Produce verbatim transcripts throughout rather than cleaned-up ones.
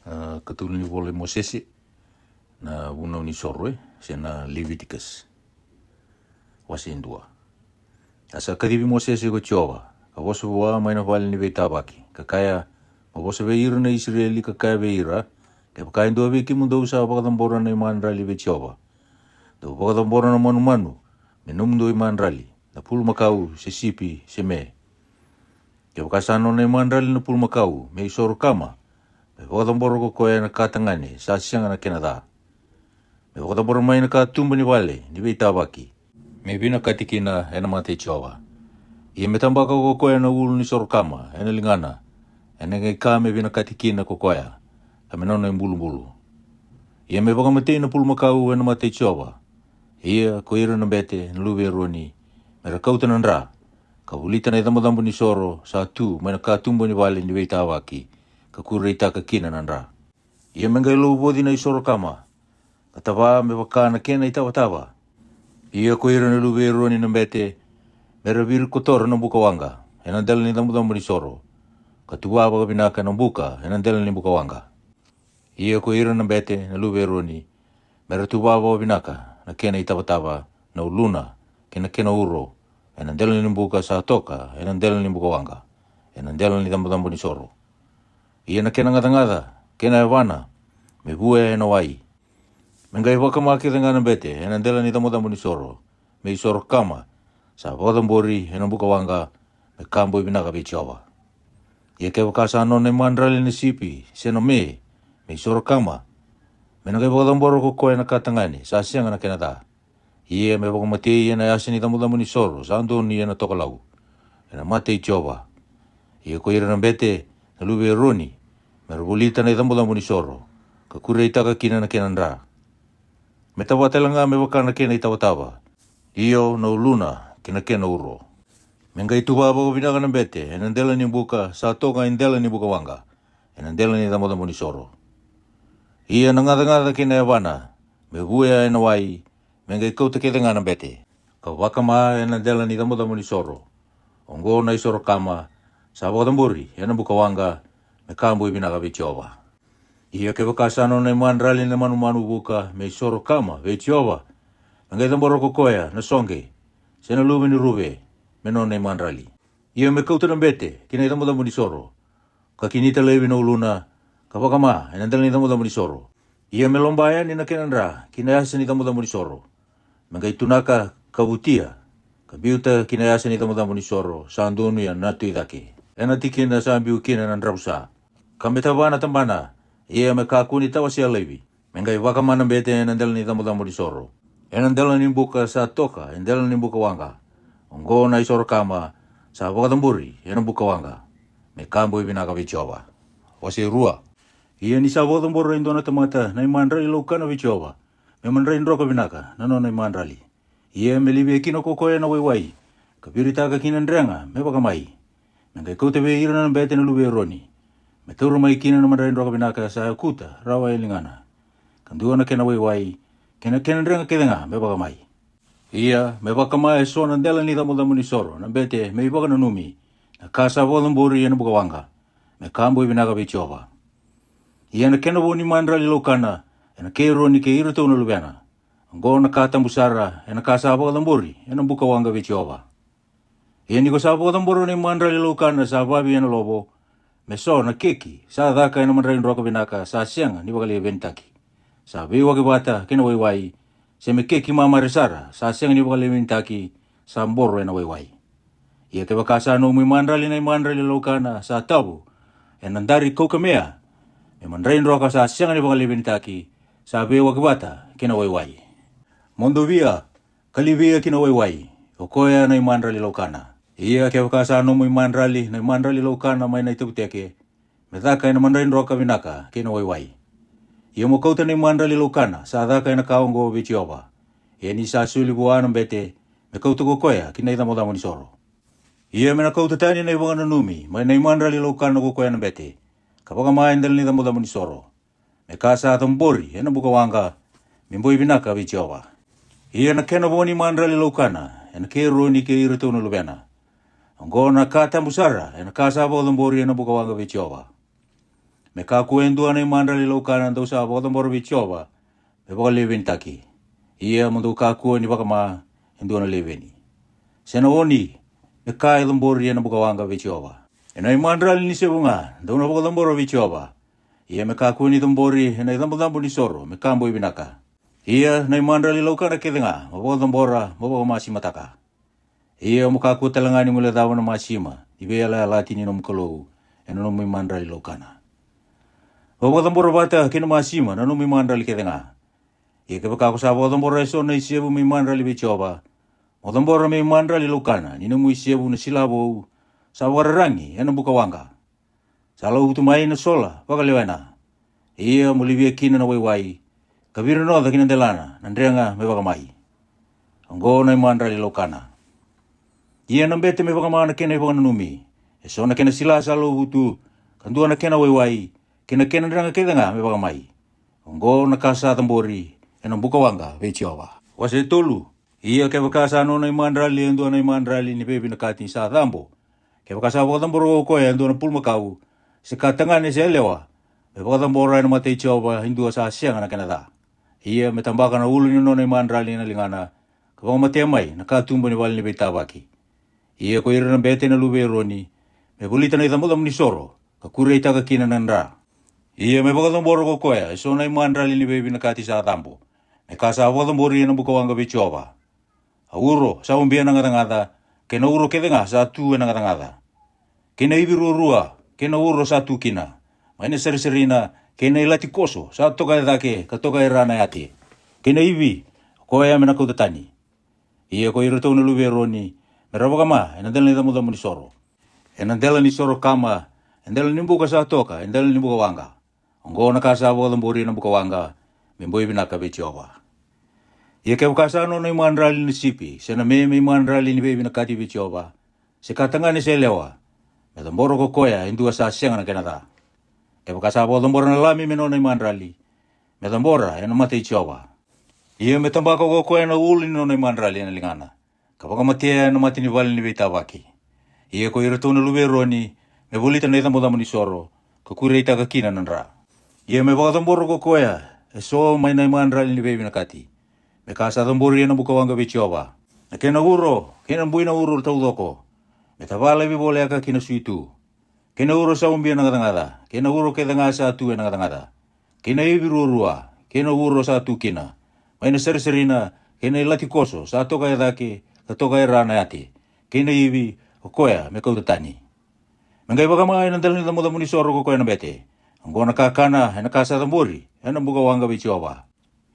Na katolu ni vola i Mosese, na vunau ni soro, e, se na Leviticus. Wase e dua. A sa kacivi Mosese ko Jiova, ka vosa vua mai na vale ni veitavaki, ka kaya, mo vosa vei ira na Isireli, ka kaya vei ira, kevaka e dua vei kemudou sa vakacabora na imadrali vei Jiova, dou vakacabora na manumanu me nomudou imadrali, na pulumakau, se sipi, se me. Kevaka sa nona imadrali na pulumakau me isoro kama, me vakacabora ko koya na ka tagane sa sega na kena ca. Me vakacabora mai na katuba ni vale ni veitavaki, me vinakati kina ena mata i Jiova. Ia me tabaka ko koya na ulu ni soro kama ena ligana, ena qai ka me vinakati kina ko koya, ka me nona ibulubulu. Ia me vakamatei na pulumakau ena mata i Jiova. Ia ko ira na bete na luve i Eroni, me ra kauta na dra, ka volita na icabocabo ni soro sa tu mai na katuba ni vale ni veitavaki, ka kureitaka kina na dra. Ia me qai lauvoci na isoro kama, ka tava me vaka na kena itavatava. Ia ko ira na luve i Eroni na bete, me ra virikotora na buka waqa ena dela ni icabocabo ni soro, ka tuva vakavinaka na buka ena dela ni buka waqa. Ia ko ira na bete na luve i Eroni, me ra tuva vakavinaka na kena itavatava, na uluna, kei na kena uro, ena dela ni buka sa toka ena dela ni buka waqa, ena dela ni icabocabo ni soro. Ia na kena gacagaca kei na yavana, me vuya ena wai. Me qai vakama kece ga na bete ena dela ni icabocabo ni soro, me isoro kama, sa vakacabori ena buka waqa, me ka boi vinaka vei Jiova. Ia kevaka sa nona imadrali na sipi se na me, me isoro kama, me na qai vakacabora ko koya na ka tagane sa sega na kena ca. Ia me vakamatei ena yasa ni icabocabo ni soro sa donuya na tokalau ena mata i Jiova. Ia ko ira na bete na luve i Eroni, me ra volita na icabocabo ni soro, ka kureitaka kina na kena dra. Me tava tale ga me vaka na kena itavatava, io na uluna kei na kena uro. Me qai tuva vakavinaka na bete ena dela ni buka sa toka e dela ni buka waqa, ena dela ni icabocabo ni soro. Ia na gacagaca kei na yavana, me vuya ena wai, me qai kauta kece ga na bete, ka vakama ena dela ni icabocabo ni soro. Oqo na isoro kama, sa vakacabori ena buka waqa, me ka boi vinaka vei Jiova. Ia kevaka sa nona imadrali na manumanu vuka me isoro kama vei Jiova, me qai cabora ko koya na soqe, se na luve ni ruve, me nona imadrali. Ia me kauta na bete ki na icabocabo ni soro, ka kinita laivi na uluna, ka vakama ena dela ni icabocabo ni soro. Ia me loba yani na kena dra ki na yasa ni icabocabo ni soro. Me qai tunaka ka vutia, ka biuta ki na yasa ni icabocabo ni soro sa donuya na tu i cake, ena tikina sa biu kina na dravusa. Ka me tava na tabana, ia me kakua ni tawasea laivi. Me qai vakama na bete ena dela ni icabocabo ni soro, ena dela ni buka sa toka e dela ni buka waqa. Oqo na isoro kama, sa vakacabori ena buka waqa, me ka boi vinaka vei Jiova. Wase rua. Ia ni sa vakacabora e dua na tamata na imadrali laukana vei Jiova, me madrai droka vinaka na nona imadrali. Ia me livia kina ko koya na waiwai, ka viritaka kina drega me vakamai. Me qai kauta vei ira na bete na luve i Eroni, me taura mai kina na madrai droka vinaka sa yakuta rawa e ligana, ka dua na kena waiwai, kei na kena drega kece ga me vakamai. Ia me vakama e so na dela ni icabocabo ni soro na bete me ivakananumi, na ka sa vakacabori ena buka waqa, me ka boi vinaka vei Jiova. Ia na kena vo ni madrali laukana, ena kei Eroni kei iratou na luvena. Oqo na ka tabu sara ena ka sa vakacabori ena buka waqa vei Jiova. Ia ni ko sa vakacabora na imadrali laukana sa vavi ena lovo, me so na keki sa caka ena madrai droka vinaka sa sega ni vakalevenitaki, sa veiwaki vata kei na waiwai, se me keki mamare sara sa sega ni vakalevenitaki, sa boro ena waiwai. Ia kevaka sa nomu imadrali na imadrali laukana sa tavu, ena dari kaukamea, me madrai droka sa sega ni vakalevenitaki, sa veiwaki vata kei na waiwai. Mo dovia, ka livia ki na waiwai, o koya na imadrali laukana. Ia kevaka sa nomu imadrali na imadrali laukana mai na itavuteke, me caka ena madrai droka vinaka kei na waiwai. Ia mo kauta na imadrali laukana sa caka ena ka oqo vei Jiova. Ia ni sa soli vua na bete, me kauta ko koya ki na icabocabo ni soro. Ia me na kauta tani na ivakananumi mai na imadrali laukana ko koya na bete, ka vakama e dela ni icabocabo ni soro, me ka sa cabori ena buka waqa, me boi vinaka vei Jiova. Ia na kena vo ni madrali laukana, ena kei Eroni kei iratou na luvena. Oqo na ka tabu sara ena ka sa vakacabori ena buka waqa vei Jiova. Me kakua e dua na imadrali laukana dou sa vakacabora vei Jiova me vakaleveni taki. Ia mo dou kakua ni vakama e dua na leveni, se na oni, me ka e cabori e na bukawaqa vei Jiova. E na imadrali ni sevu ga dou na vakacabora vei Jiova. Ia me kakua ni cabori e na icabocabo ni soro me ka boi vinaka. Ia na imadrali laukana kece ga mo vakacabora mo vakamasimataka. Ia mo kakua tale ga ni guilecava na masima ni veiyalayalati ni nomu Kalou e na nomu imadrali laukana. Mo vakacabora vata kei na masima na nomu imadrali kece ga. Ia kevaka ko sa vakacabora e so na isevu me imadrali vei Jiova, mo cabora me imadrali laukana ni nomu isevu na sila vou sa vakararagi e na bukawaqa, sa lauvutu mai na sola vakalewena. Ia mo livia kina na waiwai, ka virinoca ki na delana na drega me vakamai. Oqo na imadrali laukana. Ia na bete me vakama na kena ivakananumi, e so na kena sila sa lauvutu, ka dua na kena waiwai, kei na kena drega kece ga me vakamai. Oqo na ka sa cabori e na bukawaqa vei Jiova. Wase tolu. Ia kevaka sa nona imadrali e dua na imadrali ni veivinakati sa cabo, kevaka sa vakacabora ko koya e dua na pulumakau, se ka tagane se yalewa, me vakacabora e na mata i Jiova e dua sa sega na kena ca. Ia me tabaka na ulu ni nona imadrali e na ligana, ka vakamatea mai na katuba ni vale ni veitavaki. Ia ko ira na bete na luve i Eroni, me volita na icabocabo ni soro, ka kureitaka kina na dra. Ia me vakacabora ko koya e so na imadrali ni veivinakati sa cabo, me ka sa vakacabori e na bukawaqa vei Jiova. A uro sa ubia na gacagaca, kei na uro kece ga sa tu e na gacagaca, kei na ivi ruarua, kei na uro sa tu kina, mai na sarisarina, kei na ilati koso sa toka e cake ka toka e ra na yate, kei na ivi, o koya me na kauta tani. Ia ko iratou na luve i Eroni, me ra vakama e na dela ni icabocabo ni soro, e na dela ni soro kama, e dela ni buka sa toka e dela ni bukawaqa. Oqo na ka sa vakacabori e na bukawaqa, me boi vinaka vei Jiova. Ia kevaka sa nona imadrali na sipi se na me me imadrali ni veivinakati vei Jiova, se ka tagane se yalewa, me cabora ko koya e dua sa sega na kena ca. Kevaka sa vakacabora na lami me nona imadrali, me cabora e na mata i Jiova. Ia me tabaka ko koya na ulu ni nona imadrali e na ligana, ka vakamatea e na mata ni vale ni veitavaki. Ia ko iratou na luve i Eroni, me volita na icabocabo ni soro, ka kureitaka kina na dra. Ia me vakacabora ko koya e so mai na imadrali ni veivinakati, me ka sa cabori e na bukawaqa vei Jiova, na kena uro, kei na bui na uro taucoko, me tavalavi voleka ki na suitu, kei na uro sa ubia na gacagaca, kei na uro kece ga sa tu e na gacagaca, kei na ivi ruarua, kei na uro sa tu kina, mai na sarisarina, kei na ilati koso sa toka e cake ka toka e ra na yate, kei na ivi, o koya me kauta tani. Me qai vakama e na dela ni icabocabo ni soro ko koya na bete. Oqo na kakana e na ka sa cabori e na bukawaqa vei Jiova.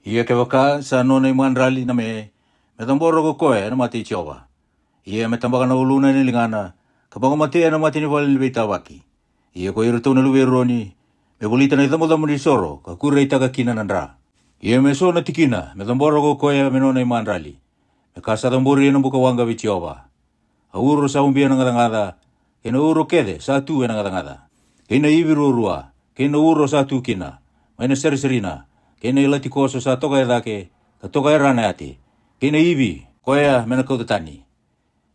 Ia kevaka sa nona imadrali na me, me cabora ko koya e na mata i Jiova. Ia me tabaka na uluna e na ligana, ka vakamatea e na mata ni vale ni veitavaki. Ia ko iratou na luve i Eroni, me volita na icabocabo ni soro, ka kureitaka kina na dra. Ia me so na tikina me cabora ko koya me nona imadrali, me ka sa cabori e na bukawaqa vei Jiova. A uro sa ubia na gacagaca, kei na uro kece sa tu e na gacagaca, kei na ivi ruarua, kei na uro sa tu kina, mai na sarisarina, kei na ilati koso sa toka e cake ka toka e ra na yate, kei na ivi, koya me na kauta tani.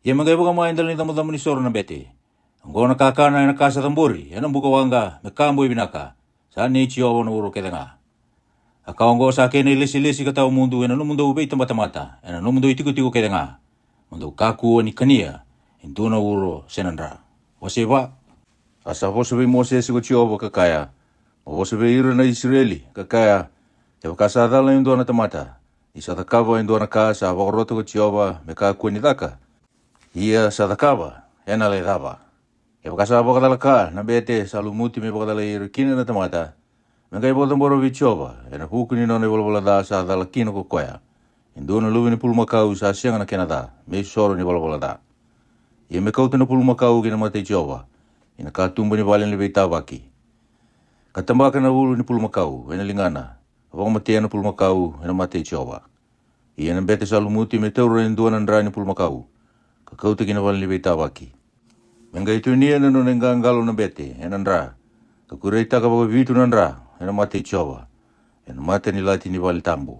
Ia me qai vakama e dela ni icabocabo ni soro na bete. Oqo na kakana e na ka sa cabori e na bukawaqa me ka boi vinaka, sa nei Jiova na uro kece ga. A ka oqo sa kena ilesilesi ka tawa mudu e na nomudou veitabatamata e na nomudou itikotiko kece ga, mo dou kakua ni kania e dua na uro se na dra. Wase va. A sa vosa vei Mosese ko Jiova ka kaya, mo vosa vei ira na Isireli ka kaya, kevaka sa cala e dua na tamata, ni sa cakava e dua na ka sa vakarota ko Jiova me kakua ni caka, ia sa cakava, e na lai cava. Kevaka sa vakacala ka na bete sa lumuti me vakacalai ira kina na tamata, me qai vakacabora vei Jiova e na vuku ni nona ivalavala ca sa cala kina ko koya, e dua na luve ni pulumakau sa sega na kena ca me isoro ni valavala ca. Ia me kauta na pulumakau ki na mata i Jiova, i na katuba ni vale ni veitavaki, ka tabaka na ulu ni pulumakau e na ligana, ka vakamatea na pulumakau e na mata i Jiova. Ia na bete sa lumuti me taura e dua na dra ni pulumakau, ka kauta ki na vale ni veitavaki. Me qai tunia na nona iqaqalo na bete e na dra, ka kureitaka vakavitu na dra e na mata i Jiova, e na mata ni lati ni vale tabu.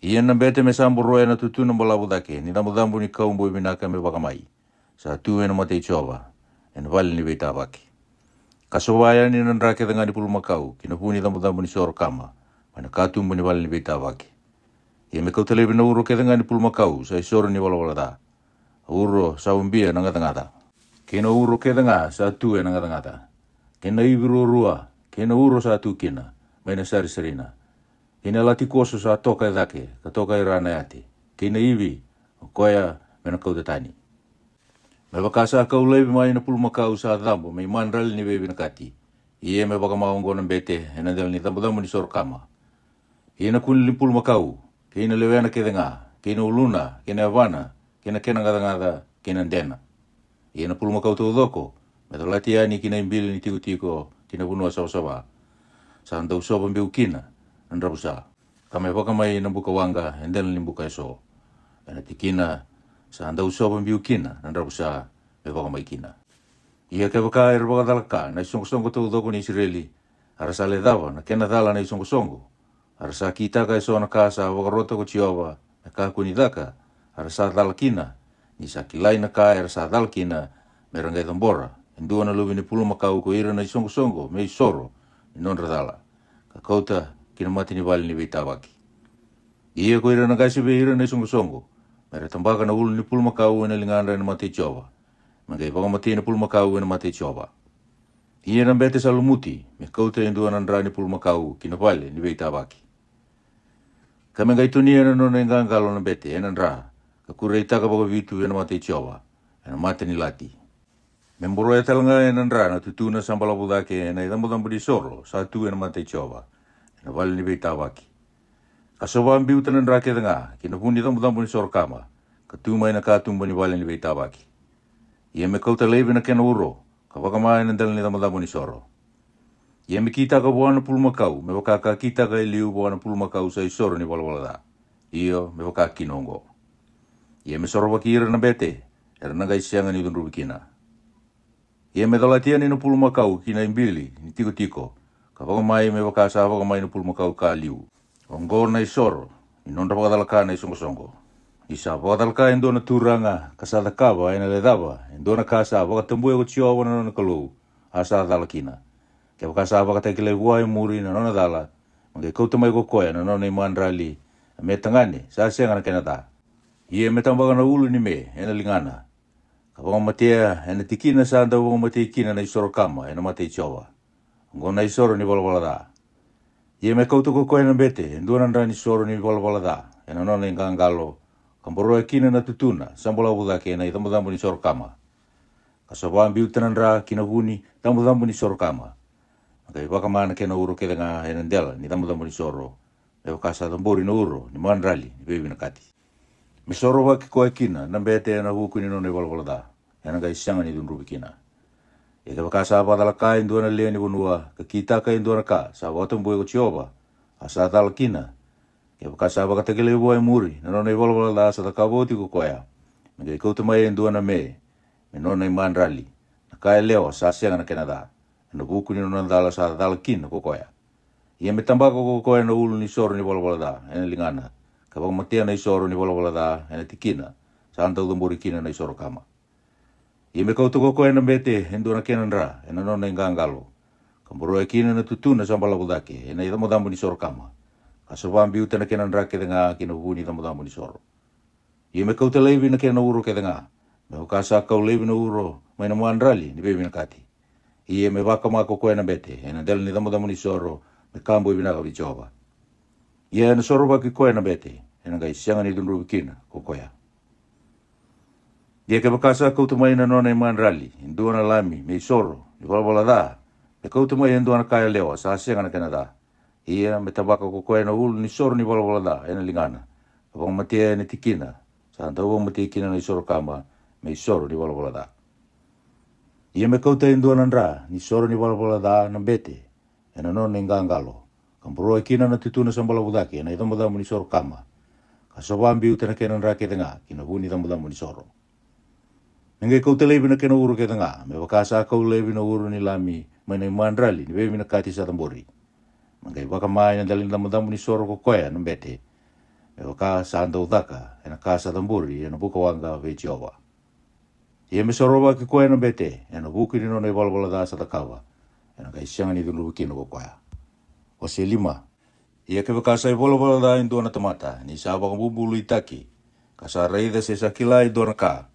Ia na bete me sa boroya na tutuna balavu cake ni cabocabo ni kau boi vinaka me vakamai, sa tu e na mata i Jiova, e na vale ni veitavaki. Ka sova yani na dra kece ga ni pulumakau ki na vu ni cabocabo ni soro kama, mai na katuba ni vale ni veitavaki. Ia me kauta laivi na uro kece ga ni pulumakau sa i soro ni valavala ca, a uro sa ubia na gacagaca, kei na uro kece ga sa tu e na gacagaca, kei na ivi ruarua, kei na uro sa tu kina, mai na sarisarina, kei na lati koso sa toka e cake ka toka e ra na yate, kei na ivi, o koya me na kauta tani. Me vaka sa kau laivi mai na pulumakau sa cabo me i madrali ni veivinakati, ia me vakama oqo na bete e na dela ni cabocabo ni soro kama. Ia na kune ni pulumakau, kei na lewena kece ga, kei na uluna, kei na yavana, kei na kena gacagaca, kei na dena. Ia na pulumakau taucoko me colati yani ki na ibili ni tikotiko ki na vanua savasava, sa dau sova biu kina na dravusa, ka me vakamai na buka waqa e dela ni buka eso, e na tikina sa dau sova biu kina na dravusa me vakamai kina. Ia kevaka era vakacalaka na isoqosoqo taucoko ni Isireli, a ra sa lecava na kena cala na isoqosoqo, a ra sa kitaka eso na ka sa vakarota ko Jiova me kakua ni caka, a ra sa cala kina, ni sa kilai na ka era sa cala kina, me ra qai cabora e dua na luve ni pulumakau ko ira na isoqosoqo me i soro ni nodra cala, ka kauta ki na mata ni vale ni veitavaki. Ia ko ira na qase vei ira na isoqosoqo, me ra tabaka na ulu ni pulumakau e na ligadra e na mata i Jiova, me qai vakamatei na pulumakau e na mata i Jiova. Ia na bete sa lumuti me kauta e dua na dra ni pulumakau ki na vale ni veitavaki, ka me qai tonia na nona iqaqalo na bete e na dra, ka kureitaka vakavitu e na mata i Jiova, e na mata ni lati. Me boroya tale ga e na dra na tutuna sa balavu cake e na icabocabo ni soro sa tu e na mata i Jiova, e na vale ni veitavaki. Ka sova biuta na dra kece ga ki na vu ni cabocabo ni soro kama, ka tu mai na katuba ni vale ni veitavaki. Ia me kauta laivi na kena uro, ka vakama e na dela ni cabocabo ni soro. Ia me kitaka vua na pulumakau me vaka ka kitaka e liu vua na pulumakau sa i soro ni valavala ca, io me vaka kina oqo. Ia me sorovaki ira na bete, era na qai sega ni cudruvi kina. Ia me colati yani na pulumakau ki na ibili ni tikotiko, ka vakamai me vaka sa vakamai na pulumakau ka liu. Oqo na i soro ni nodra vakacalaka na isoqosoqo. Ni sa vakacalaka e dua na turaga ka sa cakava e na lecava e dua na ka sa vakatabuya ko Jiova na nona Kalou, a sa cala kina. Kevaka sa vakatakilai vua e muri na nona cala, me qai kauta mai ko koya na nona i madrali, a me tagane sa sega na kena ca. Ia me tabaka na ulu ni me e na ligana, ka vakamatea e na tikina sa dau vakamatei kina na i soro kama e na mata i Jiova. Oqo na i soro ni valavala ca. Ia me kauta ko koya na bete e dua na dra ni soro ni valavala ca e na nona iqaqalo, ka boroya kina na tutuna sa balavu cake e na icabocabo ni soro kama, ka sova biuta na dra ki na vu ni cabocabo ni soro kama, me qai vakama na kena uro kece ga e na dela ni cabocabo ni soro, me vaka sa cabori na uro ni madrali ni veivinakati. Me sorovaki koya kina na bete e na vuku ni nona i valavala ca, e na qai sega ni cudruvi kina. Ia kevaka sa vakacalaka e dua na lewe ni vanua ka kitaka e dua na ka sa vakatabuya ko Jiova, a sa cala kina, kevaka sa vakatakilai vua e muri na nona i valavala ca sa cakava oti ko koya, me qai kauta mai e dua na me, me nona i madrali, na ka yalewa sa sega na kena ca, e na vuku ni nona cala sa cala kina ko koya. Ia me tabaka ko koya na ulu ni soro ni valavala ca e na ligana, ka vakamatea na i soro ni valavala ca e na tikina sa dau cabori kina na i soro kama. Ia me kauta ko koya na bete e dua na kena dra e na nona iqaqalo, ka boroya kina na tutuna sa balavu cake e na icabocabo ni soro kama, ka sova biuta na kena dra kece ga ki na vu ni cabocabo ni soro. Ia me kauta laivi na kena uro kece ga, me vaka sa kau laivi na uro mai na madrali ni veivinakati. Ia me vakama ko koya na bete e na dela ni cabocabo ni soro, me ka boi vinaka vei Jiova. Ia e na sorovaki koya na bete, e na qai sega ni cudruvi kina ko koya. Ia kevaka sa kauta mai na nona i madrali e dua na lami me i soro ni valavala ca, me kauta mai e dua na ka yalewa sa sega na kena ca, ia me tabaka ko koya na ulu ni soro ni valavala ca e na ligana, ka vakamatea e na tikina sa dau vakamatei kina na i soro kama, me i soro ni valavala ca. Ia me kauta e dua na dra ni soro ni valavala ca na bete e na nona iqaqalo, ka boroya kina na tutuna sa balavu cake e na icabocabo ni soro kama, ka sova biuta na kena dra kece ga ki na vu ni cabocabo ni soro. Me qai kauta laivi na kena uro kece ga, me vaka sa kau laivi na uro ni lami mai na i madrali ni veivinakati sa cabori. Me qai vakama e na dela ni cabocabo ni soro ko koya na bete, me vaka sa dau caka e na ka sa cabori e na buka waqa vei Jiova. Ia me sorovaki koya na bete e na vuku ni nona i valavala ca sa cakava, ena qai sega ni cudruvi kina ko koya. Wase lima. Ia kevaka sa ivalavala ca e dua na tamata ni sa vakabubuluitaki, ka sa raica se sa kila e dua na ka,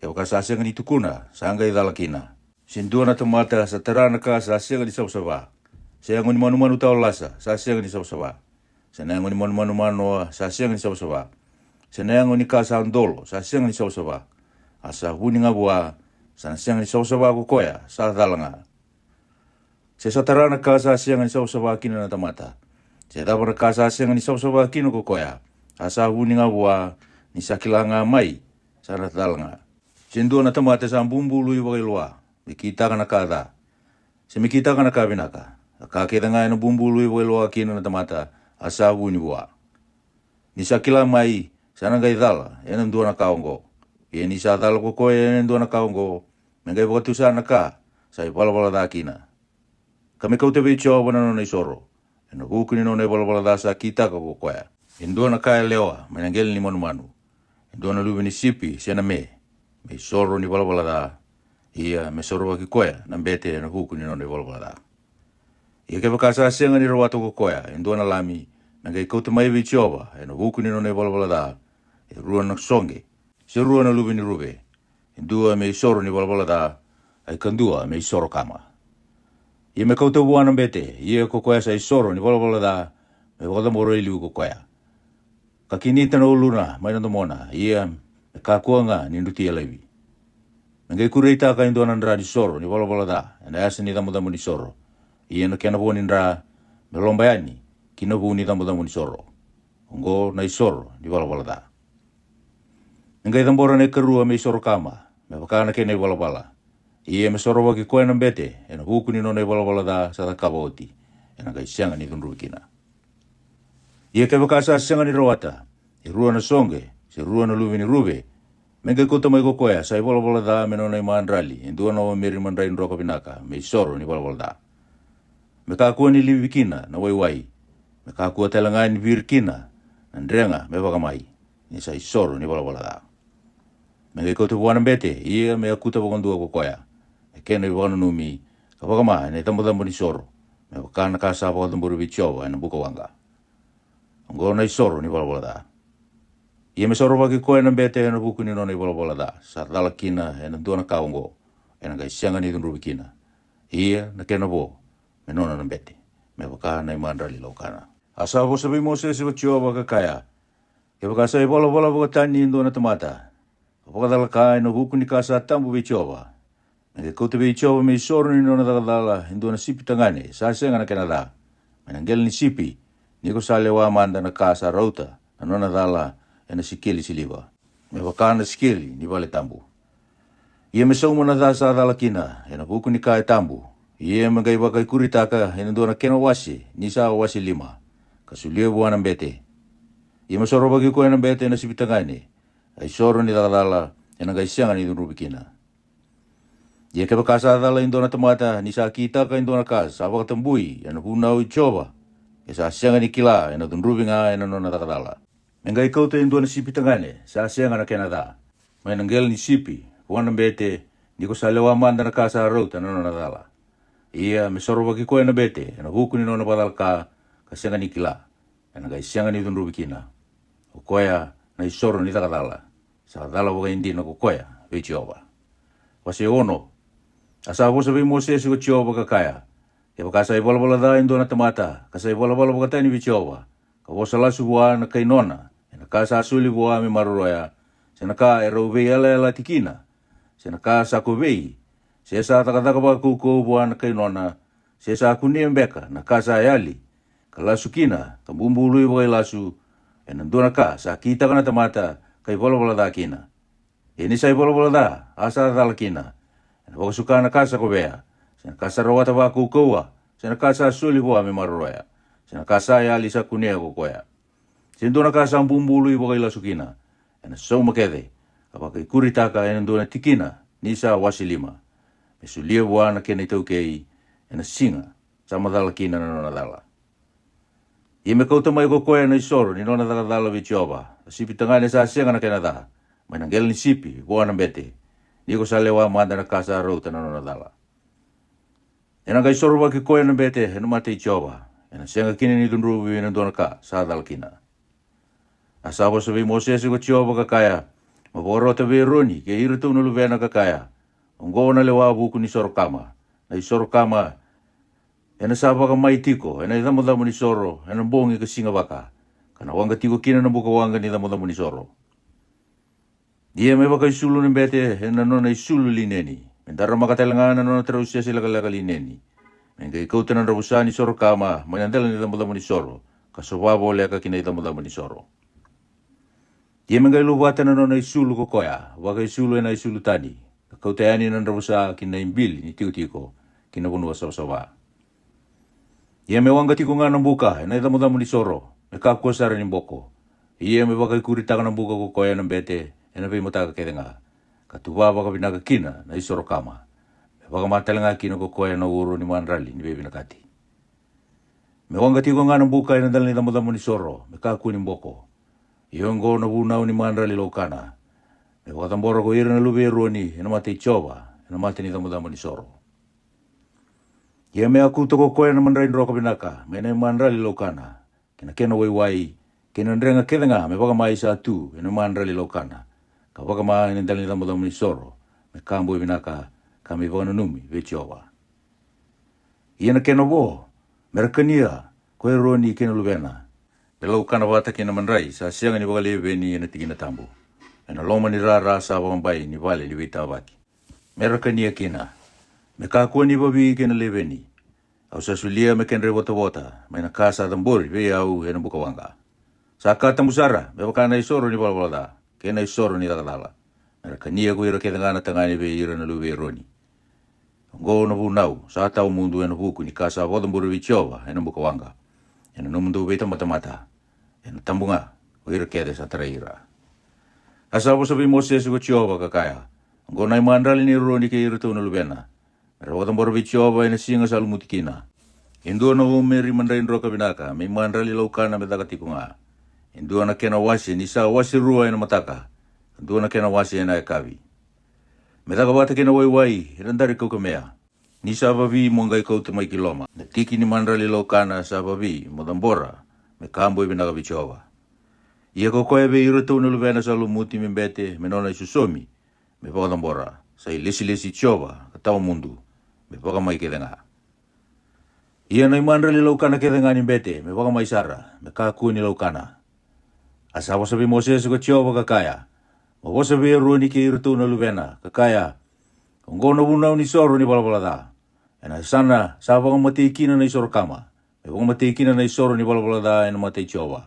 kevaka sa sega ni tukuna, sa qai cala kina. Se dua na tamata sa tara na ka sa sega ni savasava, se yago ni manumanu tawa lasa sa sega ni savasava, se na yago ni manumanu manoa sa sega ni savasava, se na yago ni ka sa dolo sa sega ni savasava, a sa vuni ga vua, sa na sega ni savasava ko koya, sa cala ga. Se sa tara na ka sa sega ni savasava kina na tamata, se cava na ka sa sega ni savasava kina ko koya, a sa vuni ga vua, ni sa kila ga mai, sa na cala ga. Se dua na tamata sa bubului vakailoa, me kitaka na ka ca, se me kitaka na ka vinaka, a ka kece ga ena bubului vakailoa kina na tamata, a sa vuni vua. Ni sa kila mai, sa na qai cala ena dua na ka oqo. Ia ni sa cala ko koya ena dua na ka oqo, me qai vakatusa na ka sa ivalavala ca kina, ka me kauta vei Jiova na nona isoro, ena vuku ni nona ivalavala ca sa kitaka ko koya. E dua na ka yalewa mai na qele ni manumanu, e dua na luve ni sipi se na me, me isoro ni valavala ca, ia me sorovaki koya na bete ena vuku ni nona ivalavala ca. Ia kevaka sa sega ni rawata ko koya e dua na lami, me qai kauta mai vei Jiova ena vuku ni nona ivalavala ca, e rua na soqe, se rua na luve ni ruve, e dua me isoro ni valavala ca, ai kadua me isoro kama. Ia me kauta vua na bete, ia ko koya sa isoro ni valavala ca, me vakacabora e liu ko koya, ka kinita na uluna mai na domona, ia me kakua ga ni drutia laivi. Me qai kureitaka e dua na dra ni soro ni valavala ca ena yasa ni cabocabo ni soro, ia na kena vo ni dra me loba yani ki na vu ni cabocabo ni soro. Oqo na isoro ni valavala ca. Me qai cabora na ikarua me isoro kama, me vaka na kena ivalavala, ia me sorovaki koya na bete ena vuku ni nona ivalavala ca sa cakava oti, ena qai sega ni cudruvi kina. Ia kevaka sa sega ni rawata e rua na soqe se rua na luve ni ruve, me qai kauta mai ko koya sa ivalavala ca me nona imadrali e dua na omeri madrai droka vinaka me isoro ni valavala ca. Me kakua ni livi kina na waiwai, me kakua tale ga ni viri kina na drega me vakamai, ni sa isoro ni valavala ca. Me qai kauta vua na bete, ia me yakuta vakadua ko koya na kena ivakananumi, ka vakama ena icabocabo ni soro, me vaka na ka sa vakacabori vei Jiova ena buka waqa. Oqo na isoro ni valavala ca. Ia me sorovaki koya na bete ena vuku ni nona ivalavala ca sa cala kina ena dua na ka oqo, ena qai sega ni cudruvi kina. Ia na kena vo me nona na bete, me vaka na imadrali laukana. A sa vosa vei Mosese ko Jiova ka kaya, Kevaka sa ivalavala vakatani e dua na tamata, ka vakacala ka ena vuku ni ka sa tabu vei Jiova, me qai kauta vei Jiova me isoro ni nona cakacala e dua na sipi tagane sa sega na kena ca, mai na qele ni sipi, ni ko sa lewa mada na ka sa rauta na nona cala ena sikeli siliva, me vaka na sikeli ni vale tabu. Ia me sauma na ca sa cala kina ena vuku ni ka e tabu, ia me qai vakaikuritaka ena dua na kena wase ni sa wase lima, ka solia vua na bete. Ia me sorovaki koya na bete ena sipi tagane, a isoro ni cakacala, ena qai sega ni cudruvi kina. Ia kevaka sa cala e dua na tamata ni sa kitaka e dua na ka sa vakatabui ena vunau i Jiova, e sa sega ni kila, ena cudruvi ga ena nona cakacala. Me qai kauta e dua na sipi tagane sa sega na kena ca, mai na qele ni sipi, vua na bete, ni ko sa lewa mada na ka sa rauta na nona cala. Ia me sorovaki koya na bete ena vuku ni nona vakacala ka, ka sega ni kila, ena qai sega ni cudruvi kina. O koya na isoro ni cakacala, sa cala vakaidina ko koya vei Jiova. Wase ono. A sa vosa vei Mosese ko Jiova ka kaya, Kevaka sa ivalavala ca e dua na tamata, ka sa ivalavala vakatani vei Jiova, ka vosa lasu vua na kai nona ena ka sa soli vua me maroroya, se na ka e rau veiyalayalati kina, se na ka sa kovei, se sa cakacaka vakaukauwa vua na kai nona, se sa kunea beka na ka sa yali, ka lasu kina ka bubului vakailasu, ena dua na ka sa kitaka na tamata ka ivalavala ca kina. Ia ni sa ivalavala ca a sa cala kina, ena vakasuka na ka sa kovea, se na ka sa rawata vakaukauwa, se na ka sa soli vua me maroroya, se na ka sa yali sa kunea ko koya, se dua na ka sa bubului vakailasu kina, ena sauma kece, ka vakaikuritaka ena dua na tikina ni sa wase lima, me solia vua na kena itaukei ena siga sa macala kina na nona cala. Ia me kauta mai ko koya na isoro ni nona cakacala vei Jiova, a sipi tagane sa sega na kena ca, mai na qele ni sipi, vua na bete, ni ko sa lewa mada na ka sa rauta na nona cala. Ena qai sorovaki koya na bete ena mata i Jiova, ena sega kina ni cudruvi ena dua na ka sa cala kina. A sa vosa vei Mosese ko Jiova ka kaya, Mo vakarota vei Eroni kei iratou na luvena ka kaya, Oqo na lewa vuku ni soro kama, na isoro kama, ena sa vakamai tiko ena icabocabo ni soro ena bogi ka siga vaka, ka na waqa tiko kina na buka waqa ni cabocabo ni soro. Ia me vakaisulu na bete ena nona isulu lineni, me daramaka tale ga na nona tarausese lekaleka lineni, me qai kauta na dravusa ni soro kama mai na dela ni cabocabo ni soro, ka sova voleka ki na icabocabo ni soro. Ia me qai luvata na nona isulu ko koya vakaisulu ena isulu tani, ka kauta yani na dravusa ki na ibili ni tikotiko, ki na vanua savasava. Ia me waqa tiko ga na buka ena icabocabo ni soro, me kakua sara ni boko. Ia me vakaikuritaka na buka ko koya na bete ena veimataka kece ga, ka tuva vakavinaka kina na isoro kama, me vakama tale ga kina ko koya na uro ni madrali ni veivinakati. Me waqa tiko ga na buka ena dela ni cabocabo ni soro, me kakua ni boko. Ia oqo na vunau ni madrali laukana, me vakacabora ko ira na luve i Eroni ena mata i Jiova, ena mata ni cabocabo ni soro. Ia me a kuta ko koya na madrai droka vinaka mai na imadrali laukana, kei na kena waiwai, kei na drega kece ga me vakamai sa tu ena imadrali laukana, ka vakama ena dela ni cabocabo ni soro, me ka boi vinaka, ka me ivakananumi vei Jiova. Ia na kena vo, me ra kania ko Eroni kei na luvena, me laukana vata kei na madrai sa sega ni vakaleveni ena tikina tabu, ena loma ni rara sa vakabai ni vale ni veitavaki. Me ra kania kina, me kakua ni vavi kei na leveni. Au sa solia me kedra ivotavota mai na ka sa cabori vei au ena buka waqa. Sa ka tabu sara me vaka na isoro ni valavala ca kei na isoro ni caka cala, me ra kania ko ira kece ga na tagane vei ira na luve i Eroni. Oqo na vunau sa tawa mudu ena vuku ni ka sa vakacabori vei Jiova ena buka waqa, ena nomudou veitamatamata, ena tabu ga ko ira kece sa tarai ira. A sa vosa vei Mosese ko Jiova ka kaya, Oqo na imadrali ni Eroni kei iratou na luvena, me ra vakacabora vei Jiova ena siga sa lumuti kina. E dua na omeri madrai droka vinaka me imadrali laukana me caka tiko ga. E dua na kena wase ni sa wase rua ena mataka, ka dua na kena wase ena yakavi. Me caka vata kei na waiwai ena dari kaukamea. Ni sa vavi mo qai kauta mai ki loma na tiki ni madrali laukana sa vavi mo cabora, me ka boi vinaka vei Jiova. Ia ko koya vei iratou na luvena sa lumuti me bete me nona isosomi, me vakacabora, sa ilesilesi i Jiova ka tawa mudu, me vakamai kece ga. Ia na imadrali laukana kece ga ni bete me vakamai sara, me kakua ni laukana. A sa vosa vei Mosese ko Jiova ka kaya, Mo vosa vei Eroni kei iratou na luvena ka kaya, Oqo na vunau ni soro ni valavala ca, ena yasana sa vakamatei kina na isoro kama, me vakamatei kina na isoro ni valavala ca ena mata i Jiova.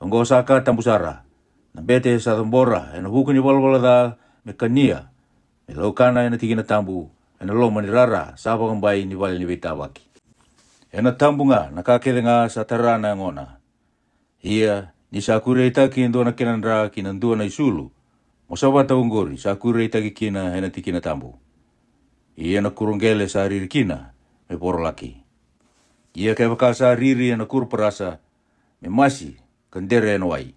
Oqo sa ka tabu sara, na bete sa cabora ena vuku ni valavala ca, me kania, me laukana ena tikina tabu, ena loma ni rara sa vakabai ni vale ni veitavaki. Ena tabu ga na ka kece ga sa tara na yagona. Ia ni sa kureitaki e dua na kena dra ki na dua na isulu, mo savata oqori sa kureitaki kina ena tikina tabu. Ia na kuro qele sa riri kina, me vorolaki. Ia kevaka sa riri ena kuro parasa, me masi, ka dere ena wai.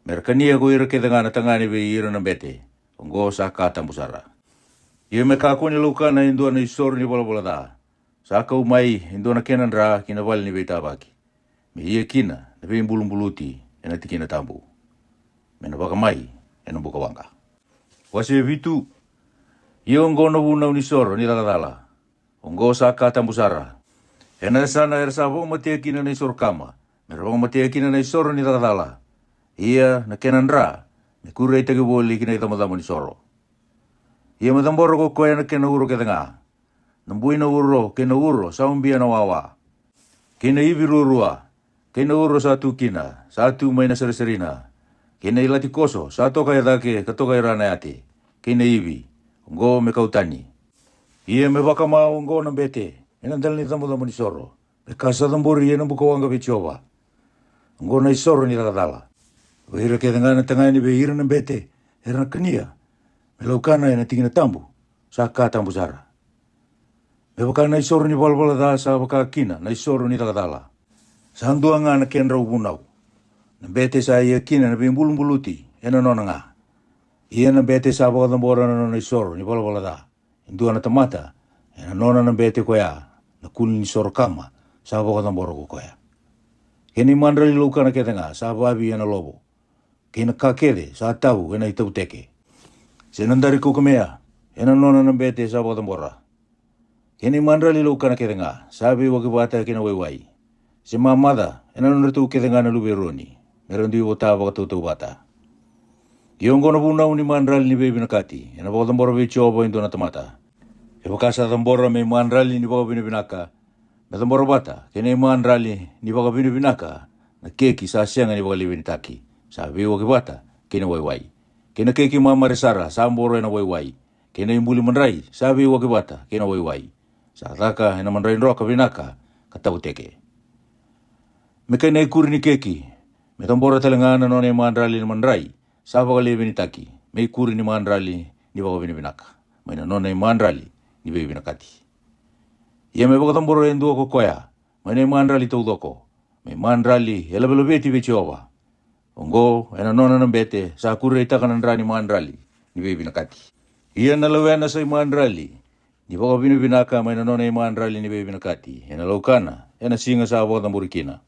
Me ra kania ko ira kece ga na tagane vei ira na bete, oqo sa ka tabu sara. Ia me kakua ni laukana e dua na isoro ni valavala ca, sa kau mai e dua na kena dra ki na vale ni veitavaki, me ia kina na veibulubuluti ena tikina tabu, me na vakamai ena buka waqa. Wase vitu. Ia oqo na vunau ni soro ni caka cala, oqo sa ka tabu sara. Ena yasana era sa vakamatea kina na isoro kama, me ra vakamatea kina na isoro ni caka cala. Ia na kena dra, me kureitaki voli ki na icabocabo ni soro. Ia me cabora ko koya na kena uro kece ga, na bui na uro kei na uro sa ubia na wawa, kei na ivi ruarua, kei na uro sa tu kina, sa tu mai na sarisarina, kei na ilati koso sa toka e cake ka toka e ra na yate, kei na ivi, oqo me kau tani. Ia me vakama oqo na bete ena dela ni icabocabo ni soro, me ka sa cabori ena buka waqa vei Jiova. Oqo na isoro ni caka cala. Ko ira kece ga na tagane vei ira na bete era na kania, me laukana ena tikina tabu, sa ka tabu sara. Me vaka na isoro ni valavala ca sa vaka kina na isoro ni caka cala, sa dua ga na kedrau vunau. Na bete sa ia kina na veibulubuluti ena nona ga. Ia na bete sa vakacabora na nona isoro ni valavala ca e dua na tamata, Ena nona na bete koya na kuli ni soro kama sa vakacabora ko koya. Kei na imadrali laukana kece ga sa vavi ena lovo, kei na ka kece sa tavu ena itavuteke, se na dari kaukamea, ena nona na bete sa vakacabora. Kei na imadrali laukana kece ga sa veiwaki vata kei na waiwai, se mamaca ena nodratou kece ga na luve i Eroni, me ra dui vota vakatautauvata. Ia oqo na vunau ni madrali ni veivinakati ena vakacabora vei Jiova e dua na tamata. Kevaka sa cabora me imadrali ni vakavinavinaka, me cabora vata kei na imadrali ni vakavinavinaka na keki sa sega ni vakalevenitaki, sa veiwaki vata kei na waiwai, kei na keki mamare sara sa boro ena waiwai, kei na ibuli madrai sa veiwaki vata kei na waiwai, sa caka ena madrai droka vinaka ka tavuteke. Me kai na ikuri ni keki, me cabora tale ga na nona imadrali ni madrai sa vakalevenitaki, me ikuri ni madrali ni vakavinavinaka, mai na nona imadrali ni veivinakati. Ia me vakacabora e dua ko koya mai na imadrali taucoko, me imadrali e lavelaveti vei Jiova. Oqo ena nona na bete sa kureitaka na dra ni madrali ni veivinakati. Ia na lewena sa imadrali ni vakavinavinaka mai na nona imadrali ni veivinakati, ena laukana ena siga sa vakacabori kina.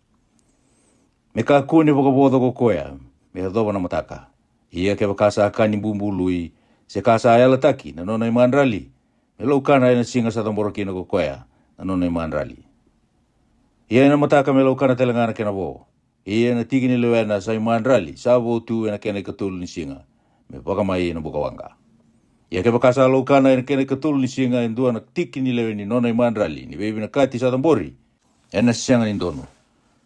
Me kakua ni vakavoca ko koya me yacova na mataka. Ia kevaka sa ka ni bubului, se ka sa yalataki na nona imadrali, me laukana ena siga sa cabora kina ko koya na nona imadrali. Ia ena mataka me laukana tale ga na kena vo. Ia na tiki ni lewena sa imadrali sa vo tu ena kena ikatolu ni siga, me vakamai ena bukawaqa. Ia kevaka sa laukana ena kena ikatolu ni siga e dua na tiki ni lewe ni nona imadrali ni veivinakati sa cabori, ena sega ni donu,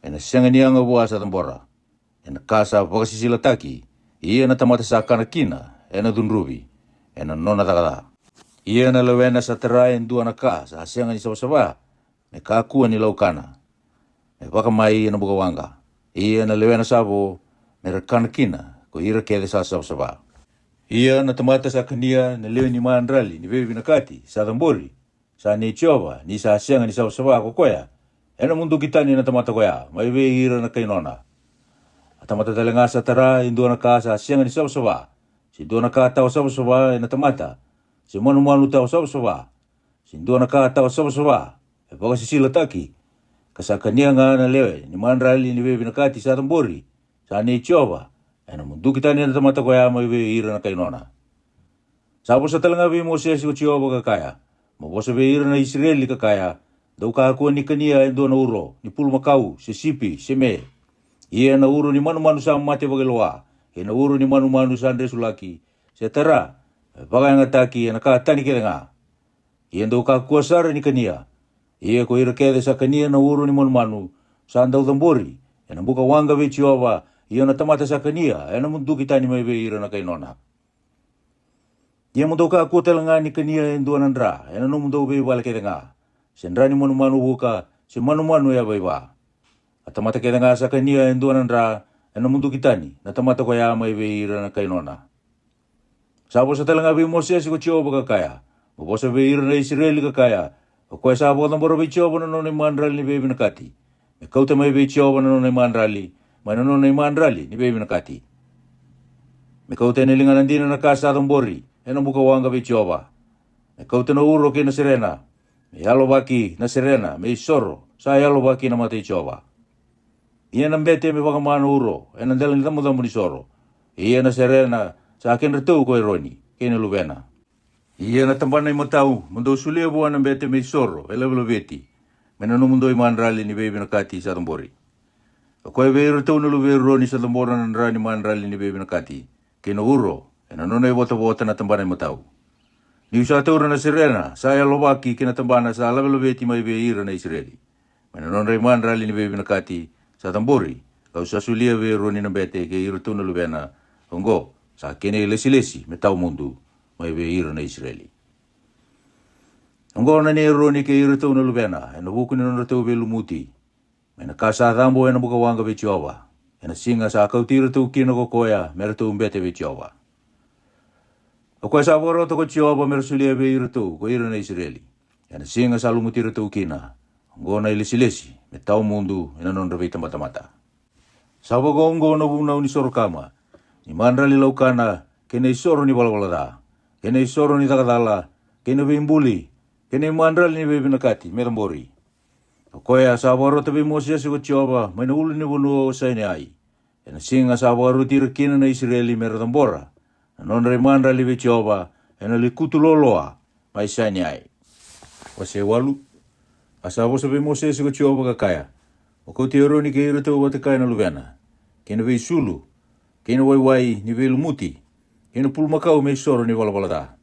ena sega ni yaga vua sa cabora, ena ka sa vakasisilataki. Ia na tamata sa kana kina ena cudruvi, ena nona caka ca. Ia na lewena sa tara e dua na ka sa sega ni savasava, me kakua ni laukana, me vakamai ena bukawaqa. Ia na lewena sa vo, me ra kana kina ko ira kece sa savasava. Ia na tamata sa kania na lewe ni madrali ni veivinakati sa cabori, sa nei Jiova, ni sa sega ni savasava ko koya, ena muduki tani na tamata koya mai vei ira na kai nona. A tamata tale ga sa tara e dua na ka sa sega ni savasava, se dua na ka tawa savasava ena tamata, se manumanu tawa savasava, se dua na ka tawa savasava e vakasisilataki, ka sa kania ga na lewe ni madrali ni veivinakati sa cabori, sa nei Jiova, ena muduki tani na tamata koya mai vei ira na kai nona. Sa vosa tale ga vei Mosese ko Jiova ka kaya, mo vosa vei ira na Isireli ka kaya, dou kakua ni kania e dua na uro ni pulumakau, se sipi, se me. Ia na uro ni manumanu sa mate vakailoa, kei na uro ni manumanu sa dresulaki, se tara, me vakayagataki ena ka tani kece ga. Ia dou kakua sara ni kania. Ia ko ira kece sa kania na uro ni manumanu, sa dau cabori, ena bukawaqa vei Jiova, ia na tamata sa kania ena muduki tani mai vei ira na kai nona. Ia mo dou kakua tale ga ni kania e dua na dra ena nomudou veivale kece ga, se dra ni manumanu vuka, se manumanu yavaiva. A tamata kece ga sa kania e dua na dra ena muduki tani na tamata koya mai vei ira na kai nona. Sa vosa tale ga vei Mosese ko Jiova ka kaya, mo vosa vei ira na Isireli ka kaya, o koya sa vakacabora vei Jiova na nona imadrali ni veivinakati, me kauta mai vei Jiova na nona imadrali, mai na nona imadrali ni veivinakati. Me kauta ena ligana dina na ka sa cabori ena bukawaqa vei Jiova. Me kauta na uro kei na serena, me yalovaki na serena me isoro sa yalovaki na mata i Jiova. Ia na bete me vakama na uro ena dela ni cabocabo ni soro. Ia na serena sa kedratou ko Eroni kei na luvena. Ia na tabana imatau mo dou solia vua na bete me isoro e lavelaveti, me na nomudou imadrali ni veivinakati sa cabori. O koya vei iratou na luve i Eroni sa cabora na dra ni madrali ni veivinakati, kei na uro ena nona ivotavota na tabana imatau. Niu sa taura na serena sa yalovaki kei na tabana sa lavelaveti mai vei ira na Isireli, mai na nodra imadrali ni veivinakati sa cabori, ka'u sa solia vei Eroni na bete kei iratou na luvena. Oqo sa kena ilesilesi me tawa mudu mai vei ira na Isireli. Oqo na nei Eroni kei iratou na luvena ena vuku ni nodratou veilumuti, mai na ka sa cabo ena bukawaqa vei Jiova, ena siga sa kauti iratou kina ko koya me ratou bete vei Jiova. O koya sa vakarota ko Jiova me ra solia vei iratou ko ira na Isireli, ena siga sa lumuti iratou kina. Oqo na ilesilesi me tawa mudu ena nodra veitabatamata. Sa vakaoqo na vunau ni soro kama, ni madrali laukana, kei na isoro ni valavala ca, kei na isoro ni caka cala, kei na veibuli, kei na imadrali ni veivinakati me cabori. O koya sa vakarota vei Mosese ko Jiova mai na ulunivanua o Saineai, ena siga sa vakaroti ira kina na Isireli me ra cabora na nodra imadrali vei Jiova ena lekutu loloa mai Saineai. Wase walu. A sa vosa vei Mosese ko Jiova ka kaya, Mo kauti Eroni kei iratou vata kaya na luvena, kei na veisulu, kei na waiwai ni veilumuti, kei na pulumakau me isoro ni valavala ca,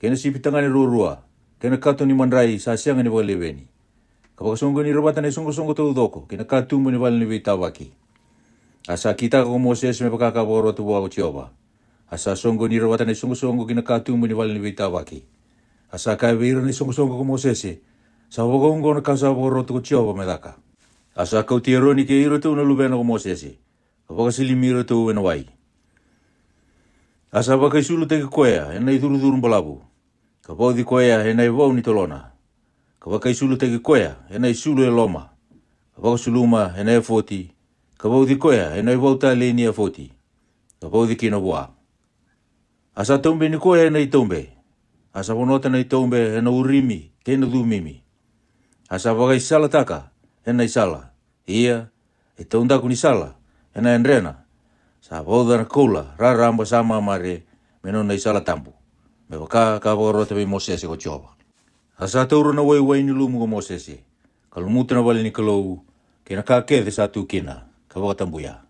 kei na sipi tagane ruarua, kei na kato ni madrai sa sega ni vakaleveni, ka vakasoqoni ira vata na isoqosoqo taucoko kei na katuba ni vale ni veitavaki. A sa kitaka ko Mosese me vaka ka vakarota vua ko Jiova. A sa soqoni ira vata na isoqosoqo kei na katuba ni vale ni veitavaki. A sa kaya vei ira na isoqosoqo ko Mosese, Sa vakaoqo na ka sa vakarota ko Jiova me caka. A sa kauti Eroni kei iratou na luvena ko Mosese, ka vakasilimi iratou ena wai. A sa vakaisulutaki koya ena icurucuru balavu, ka vauci koya ena ivau ni tolona, ka vakaisulutaki koya ena isulu e loma, ka vakasuluma ena efoti, ka vauci koya ena ivau talei ni efoti, ka vauci kina vua. A sa taubeni koya ena itaube, a sa vonota na itaube ena Urimi kei na Cumimi. A sa vakaisalataka ena isala, ia e taudaku ni sala ena yadrena, sa vauca na koula raraba sa mamare me nona isala tabu, me vaka ka vakarota vei Mosese ko Jiova. A sa taura na waiwai ni lumu ko Mosese, ka lumuta na vale ni Kalou, kei na ka kece sa tu kina, ka vakatabuya.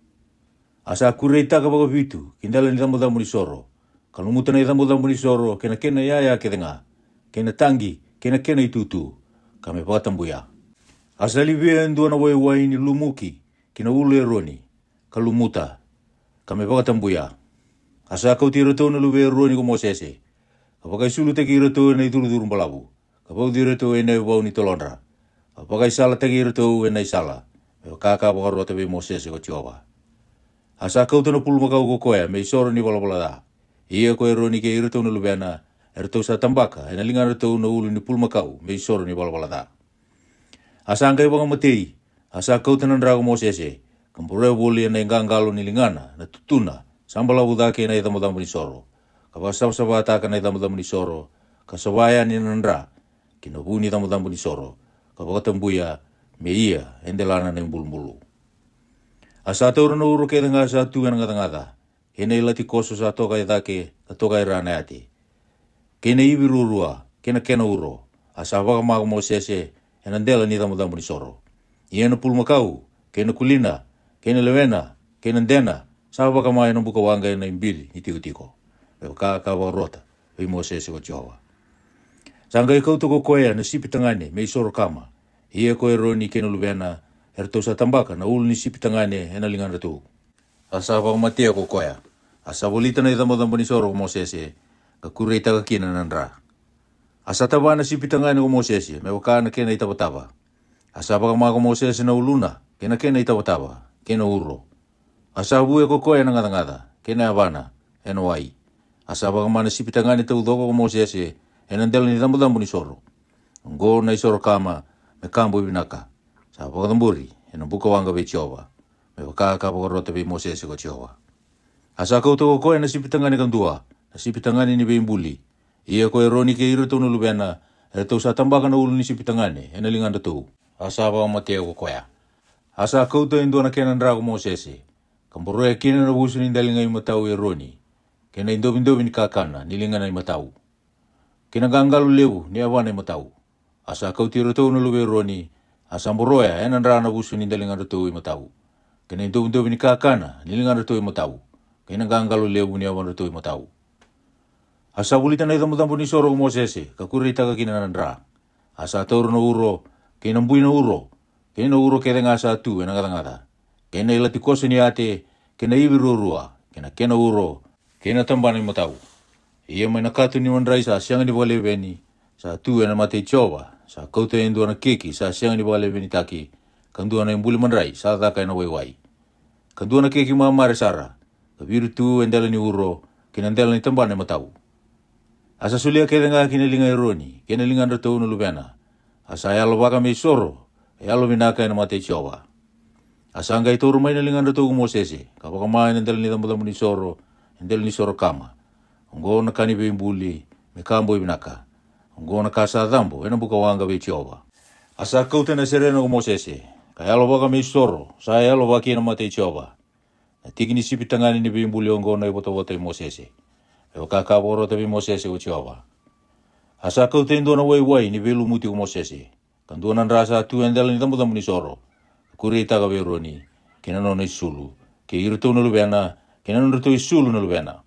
A sa kureitaka vakavitu ki dela ni cabocabo ni soro, ka lumuta na icabocabo ni soro kei na kena iyaya kece ga, kei na taqi kei na kena itutu, ka me vakatabuya. A sa livia e dua na waiwai ni lumuki ki na ulu i Eroni, ka lumuta, ka me vakatabuya. A sa kauti iratou na luve i Eroni ko Mosese, ka vakaisulutaki iratou ena icurucuru balavu, ka vauci iratou ena ivau ni tolodra, ka vakaisalataki iratou ena isala, me vaka ka vakarota vei Mosese ko Jiova. A sa kauta na pulumakau ko koya me isoro ni valavala ca. Ia ko Eroni kei iratou na luvena, eratou sa tabaka ena ligadratou na ulu ni pulumakau me isoro ni valavala ca. A sa qai vakamatei, a sa kauta na dra ko Mosese, ka boroya voli ena iqaqalo ni ligana na tutuna sa balavu cake ena icabocabo ni soro, ka vakasavasavataka na icabocabo ni soro, ka sova yani na dra ki na vu ni cabocabo ni soro, ka vakatabuya me ia e delana na ibulubulu. A sa taura na uro kece ga sa tu ena gacagaca, kei na ilati koso sa toka e cake ka toka e ra na yate, kei na ivi ruarua, kei na kena uro, a sa vakama ko Mosese ena dela ni cabocabo ni soro. Ia na pulumakau, kei na kulina, kei na lewena, kei na dena, sa vakama ena buka waqa ena ibili ni tikotiko, me vaka ka vakarota vei Mosese ko Jiova. Sa qai kauta ko koya na sipi tagane me isoro kama, ia ko Eroni kei na luvena, eratou sa tabaka na ulu ni sipi tagane ena ligadratou. A sa vakamatea ko koya. A sa volita na icabocabo ni soro ko Mosese, ka kureitaka kina na dra. A sa tava na sipi tagane ko Mosese me vaka na kena itavatava. A sa vakama ko Mosese na uluna kei na kena itavatava, kei na uro. A sa vuya ko koya na gacagaca kei na yavana ena wai. A sa vakama na sipi tagane taucoko ko Mosese ena dela ni cabocabo ni soro. Oqo na isoro kama me ka boi vinaka, sa vakacabori ena buka waqa vei Jiova, me vaka ka vakarota vei Mosese ko Jiova. A sa kauta ko koya na sipi tagane kadua, na sipi tagane ni veibuli. Ia ko Eroni kei iratou na luvena, eratou sa tabaka na ulu ni sipi tagane ena ligadratou. A sa vakamatea ko koya. A sa kauta e dua na kena dra ko Mosese, ka boroya kina na vusu ni daliga imatau i Eroni, kei na idovidovi ni kakana ni ligana imatau, kei na qaqalo levu ni yavana imatau. A sa kauti iratou na luve i Eroni, a sa boroya ena dra na vusu ni daligadratou imatau, kei na idovidovi ni kakana ni ligadratou imatau, kei na qaqalo levu ni yavanadratou imatau. A sa volita na icabocabo ni soro ko Mosese ka kureitaka kina na dra. A sa taura na uro, kei na bui na uro, kei na uro kece ga sa tu ena gacagaca, kei na ilati koso ni yate, kei na ivi ruarua, kei na kena uro, kei na tabana imatau. Ia mai na kato ni madrai sa sega ni vakaleveni, sa tu ena mata i Jiova, sa kauta e dua na keki sa sega ni vakalevenitaki, ka dua na ibuli madrai sa caka ena waiwai, ka dua na keki mamare sara, ka viri tu e dela ni uro, kei na dela ni tabana imatau. A sa solia kece ga ki na liga i Eroni kei na ligadratou na luvena. A sa yalovaka me isoro e yalovinaka ena mata i Jiova. A sa qai taura mai na ligadratou ko Mosese, ka vakama ena dela ni cabocabo ni soro, e dela ni soro kama. Oqo na ka ni veibuli me ka boi vinaka. Oqo na ka sa cabo e na buka waqa vei Jiova. A sa kauta na serena ko Mosese, ka yalovaka me isoro sa yalovaki e na mata i Jiova. Na tiki ni sipi tagane ni veibuli oqo na ivotavota i Mosese, me vaka ka vakarota vei Mosese ko Jiova. A sa kauta e dua na waiwai ni veilumuti ko Mosese, ka dua na dra sa tu e dela ni cabocabo ni soro, ka kureitaka vei Eroni, kei na nona isulu, kei iratou na luvena, kei na nodratou isulu na luvena.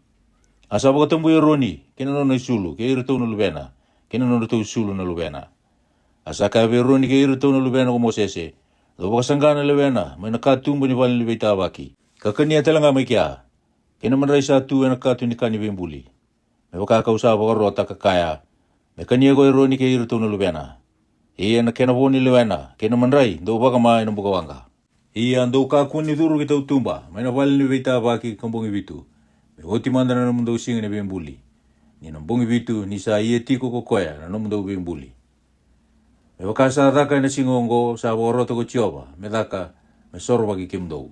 A sa vakatabui Eroni kei na nona isulu kei iratou na luvena, kei na nodratou isulu na luvena. A sa kaya vei Eroni kei iratou na luvena ko Mosese, dou vakasaqa na lewena mai na katuba ni vale ni veitavaki, ka kania tale ga mai kea, kei na madrai sa tu e na katu ni ka ni veibuli, me vaka ka'u sa vakarota ka kaya, me kania ko Eroni kei iratou na luvena. Ia na kena vo ni lewena kei na madrai dou vakama e na buka waqa. Ia dou kakua ni curu ki tautuba mai na vale ni veitavaki ka bogi vitu, me oti mada na nomudou siga ni veibuli, ni na bogi vitu ni sa ia tiko ko koya na nomudou veibuli. Me vaka sa caka e na siga oqo sa vakarota ko Jiova me caka, me sorovaki kemudou.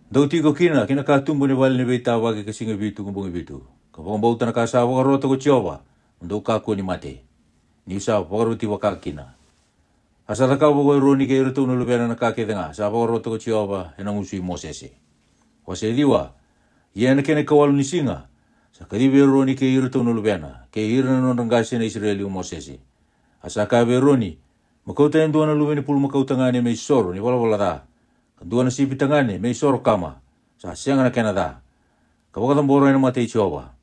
Dou tiko kina ki na katuba ni vale ni veitavaki ka siga vitu ka bogi vitu, ka vakabauta na ka sa vakarota ko Jiova, mo dou kakua ni mate, ni'u sa vakaroti vaka kina. A sa cakava ko Eroni kei iratou na luvena na ka kece ga sa vakarota ko Jiova e na gusu i Mosese. Wase ciwa. Ia e na kena ikawalu ni siga, sa kacivi Eroni kei iratou na luvena kei ira na nodra qase na Isireli ko Mosese. A sa kaya vei Eroni, mo kauta e dua na luve ni pulumakau tagane me isoro ni valavala ca, ka dua na sipi tagane me isoro kama, sa sega na kena ca, ka vakacabora e na mata i Jiova.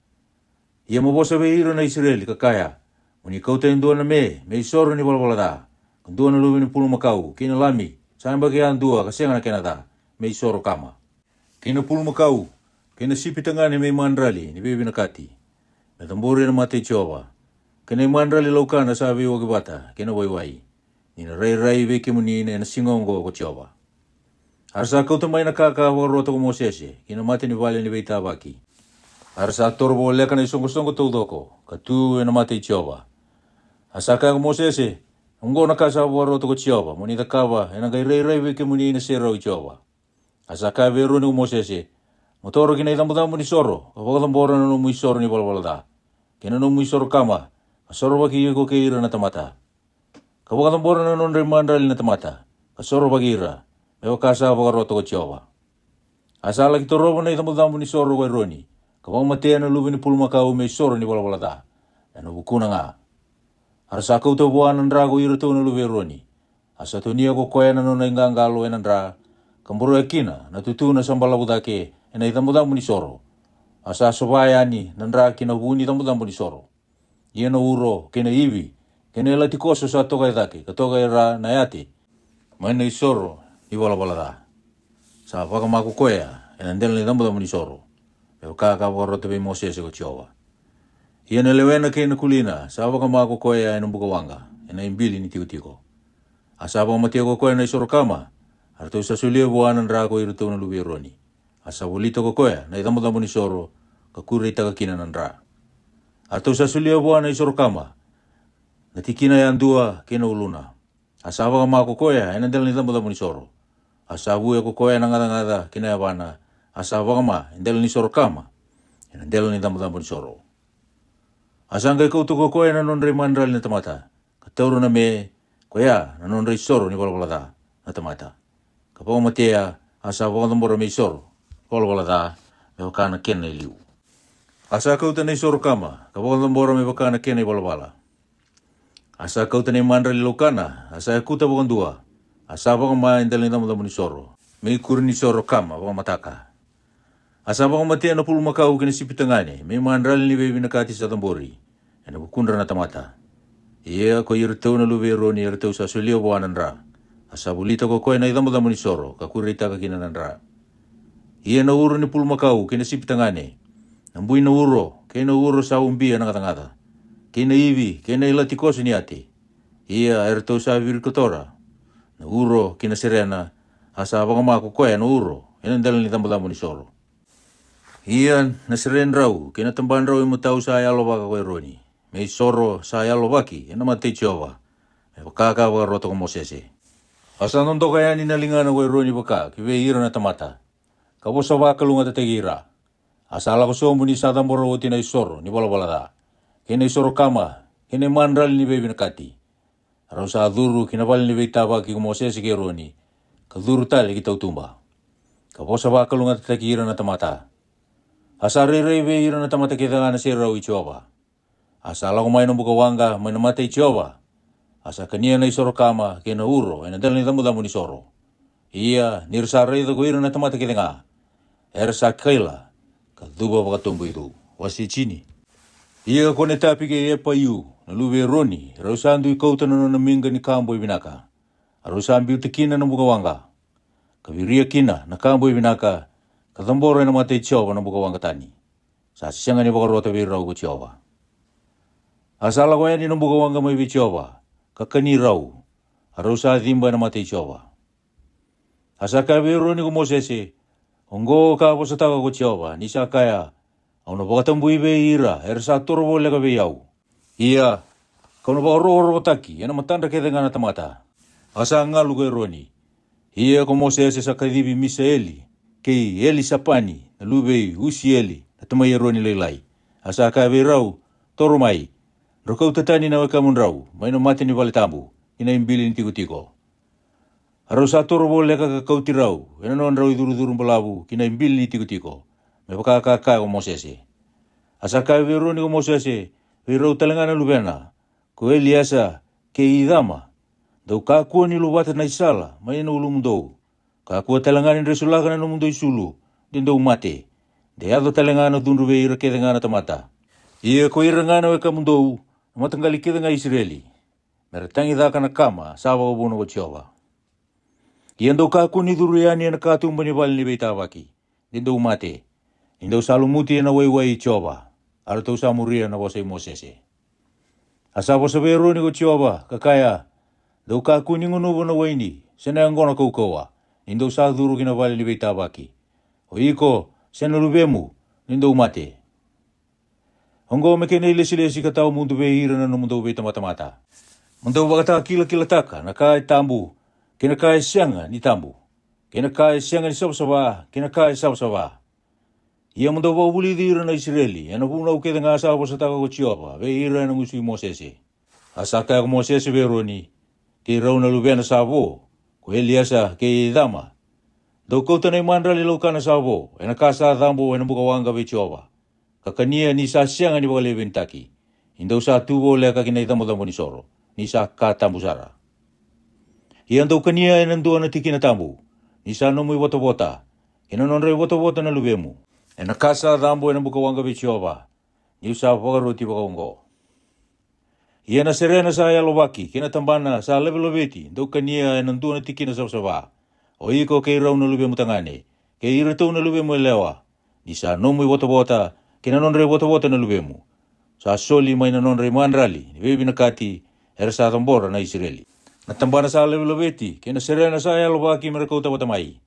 Ia mo vosa vei ira na Isireli ka kaya, mo ni kauta e dua na me me isoro ni valavala ca, ka dua na luve ni pulumakau kei na lami sa yabaki yadua ka sega na kena ca, me isoro kama, kei na pulumakau, kei na sipi tagane me imadrali ni veivinakati, me cabori e na mata i Jiova, kei na imadrali laukana sa veiwaki vata kei na waiwai, ni na rairai vei kemuni e na siga oqo ko Jiova. A ra sa kauta mai na ka ka vakarota ko Mosese ki na mata ni vale ni veitavaki. A ra sa toro voleka na isoqosoqo taucoko ka tu e na mata i Jiova. A sa kaya ko Mosese, oqo na ka sa vakarota ko Jiova mo ni cakava e na qai rairai vei kemuni na serau i Jiova. A sa kaya vei Eroni ko Mosese, mo toro ki na icabocabo ni soro ka vakacabora na nomu isoro ni valavala ca, kei na nomu isoro kama, ka sorovaki iko kei ira na tamata, ka vakacabora na nodra imadrali na tamata, ka sorovaki ira, me vaka sa vakarota ko Jiova. A sa laki torova na icabocabo ni soro ko Eroni, ka vakamatea na luve ni pulumakau me isoro ni valavala ca, e na vukuna ga. A ra sa kauta vua na dra ko iratou na luve i Eroni. A sa tonia ko koya na nona iqaqalo e na dra, ka boroya kina na tutuna sa balavu cake e na icabocabo ni soro. A sa sova yani na dra ki na vu ni cabocabo ni soro. Ia na uro kei na ivi kei na ilati koso sa toka e cake ka toka e ra na yate, mai na isoro ni valavala ca, sa vakama ko koya e na dela ni cabocabo ni soro, me vaka ka vakarota vei Mosese ko Jiova. Ia na lewena kei na kulina sa vakama ko koya e na buka waqa e na ibili ni tikotiko. A sa vakamatea ko koya na isoro kama. A ratou sa solia vua na dra ko iratou na luve i Eroni. A sa volita ko koya na icabocabo ni soro, ka kureitaka kina na dra. A ratou sa solia vua na isoro kama, na tikina yadua kei na uluna. A sa vakama ko koya e na dela ni cabocabo ni soro. A sa vuya ko koya na gacagaca kei na yavana, a sa vakama e dela ni soro kama, e na dela ni cabocabo ni soro. A sa qai kauta ko koya na nodra imadrali na tamata, ka taura na me, koya na nodra isoro ni valavala ca, na tamata, ka vakamatea. A sa vakacabora me isoro ni valavala ca, me vaka na kena e liu. A sa kauta na isoro kama ka vakacabora me vaka na kena ivalavala. A sa kauta na imadrali laukana, a sa yakuta vakadua, a sa vakama e dela ni cabocabo ni soro, me ikuri ni soro kama vakamataka. A sa vakamatea na pulumakau kei na sipi tagane me imadrali ni veivinakati sa cabori e na vukudra na tamata. Ia ko iratou na luve i Eroni eratou sa solia vua na dra. A sa volita ko koya na icabocabo ni soro ka kureitaka kina na dra. Ia na uro ni pulumakau kei na sipi tagane, na bui na uro kei na uro sa ubia na gacagaca, kei na ivi kei na ilati koso ni yate. Ia eratou sa virikotora na uro ki na serena. A sa vakama ko koya na uro e na dela ni cabocabo ni soro. Ia na seredrau kei na tabadrau imatau sa yalovaka ko Eroni, me isoro sa yalovaki e na mata i Jiova, me vaka ka vakarota ko Mosese. A sa dodoka yani na ligana ko Eroni vaka ki vei ira na tamata, ka vosa vakalougatataki ira. A sa lako sobu ni sa cabora oti na isoro ni valavala ca, kei na isoro kama, kei na imadrali ni veivinakati. A rau sa curu ki na vale ni veitavaki ko Mosese kei Eroni, ka curu tale ki tautuba, ka vosa vakalougatataki ira na tamata. A sa rairai vei ira na tamata kece ga na serau i Jiova. A sa lako mai na buka waqa mai na mata i Jiova. A sa kania na isoro kama kei na uro e na dela ni cabocabo ni soro. Ia ni ra sa raica ko ira na tamata kece ga, era sa kaila, ka cuva vakatoboicu. Wase tini. Ia ko Netapi kei Epaiu na luve i Eroni, rau sa dui kauta na nona miqa ni ka boi vinaka. A rau sa biuta kina na buka waqa, ka viria kina na ka boi vinaka, ka cabora e na mata i Jiova na buka waqa tani. Sa sega ni vakarota vei rau ko Jiova. A sa lako yani na buka waqa mai vei Jiova, ka kani rau. A rau sa ciba e na mata i Jiova. A sa kaya vei Eroni ko Mosese, Oqo ka vosataka ko Jiova, ni sa kaya, Au na vakatabui vei ira era sa toro voleka vei au. Ia kau na vakarokorokotaki e na matadra kece ga na tamata. A sa galu ko Eroni. Ia ko Mosese sa kacivi Misaeli kei Elisapani na luve i Usieli na tamai Eroni lailai. A sa kaya vei rau, Toro mai, drau kauta tani na wekamudrau mai na mata ni vale tabu ki na ibili ni tikotiko. A rau sa toro voleka ka kauti rau e na nodrau icurucuru balavu ki na ibili ni tikotiko, me vaka ka kaya ko Mosese. A sa kaya vei Eroni ko Mosese, vei rau tale ga na luvena, ko Eliesa kei Icama, Dou kakua ni luvata na isala mai na ulumudou. Kakua tale ga ni dresulaka na nomudou isulu, de dou mate, de yaco tale ga na cudru vei ira kece ga na tamata. Ia ko ira ga na wekamudou na mataqali kece ga i Isireli, me ra tagicaka na kama sa vakavuna ko Jiova. Ia dou kakua ni curu yani e na katuba ni vale ni veitavaki, de dou mate, ni dou sa lumuti e na waiwai i Jiova. A ratou sa muria na vosa i Mosese. A sa vosa vei Eroni ko Jiova, ka kaya, Dou kakua ni gunuva na waini se na yaqona kaukauwa, ni dou sa curu ki na vale ni veitavaki, o iko se na luvemu, ni dou mate. Oqo me kena ilesilesi ka tawa mudu vei ira na nomudou veitamatamata. Mo dou vakatakilakilataka na ka e tabu kei na ka e sega ni tabu, kei na ka e sega ni savasava kei na ka e savasava. Ia mo dou vakavulici ira na Isireli e na vunau kece ga sa vosataka ko Jiova vei ira e na gusu i Mosese. A sa kaya ko Mosese vei Eroni kei rau na luvena sa vo, ko Eliesa kei Icama, Dou kauta na imadrali laukana sa vo e na ka sa cabo e na buka waqa vei Jiova, ka kania ni sa sega ni vakalevenitaki, ni dou sa tu voleka ki na icabocabo ni soro, ni sa ka tabu sara. Ia dou kania e na dua na tikina tabu, ni sa nomu ivotavota, kei na nodra ivotavota na luvemu, e na ka sa cabo e na buka waqa vei Jiova, ni'u sa vakaroti vakaoqo. Ia na serena sa yalovaki kei na tabana sa lavelaveti dou kania e na dua na tikina savasava, o iko kei rau na luvemu tagane, kei iratou na luvemu yalewa, ni sa nomu ivotavota kei na nodra ivotavota na luvemu, sa soli mai na nodra imadrali ni veivinakati era sa cabora na Isireli. Na tabana sa lavelaveti kei na serena sa yalovaki me ra kauta vata mai,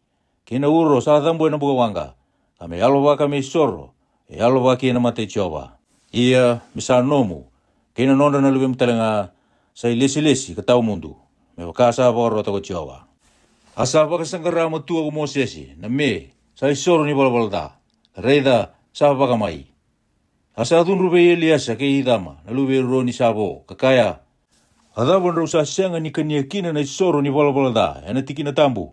kei na uro sa cabo e na buka waqa, ka me yalovaka me isoro e yalovaki e na mata i Jiova. Ia me sa nomu, kei na nodra na luvemu tale ga, sa ilesilesi ka tawa mudu, me vaka sa vakarota ko Jiova. A sa vakasaqara matua ko Mosese na me sa isoro ni valavala ca, ka raica, sa vakamai. A sa cudru vei Eliesa kei Icama na luve i Eroni sa vo, ka kaya, A cava drau sa sega ni kania kina na isoro ni valavala ca e na tikina tabu,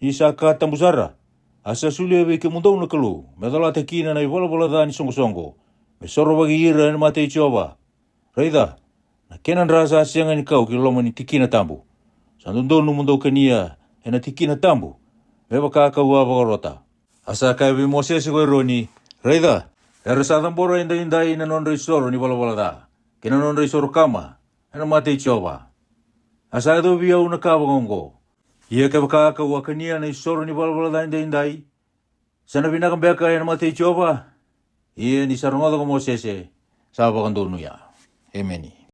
ni sa ka tabu sara? A sa solia vei kemudou na Kalou me colata kina na ivalavala ca ni soqosoqo, me sorovaki ira e na mata i Jiova. Raica, na kena dra sa sega ni kau ki loma ni tikina tabu. Sa dodonu mo dou kania e na tikina tabu, me vaka ka'u a vakarota. A sa kaya vei Mosese ko Eroni, Raica, era sa cabora edaidai na nodra isoro ni valavala ca kei na nodra isoro kama e na mata i Jiova. A sa yacovi au na ka vakaoqo. Ia kevaka ka'u a kania na isoro ni valavala ca edaidai, sa na vinaka beka e na mata i Jiova? Ia ni sa rogoca ko Mosese, sa vakadonuya. Emeni.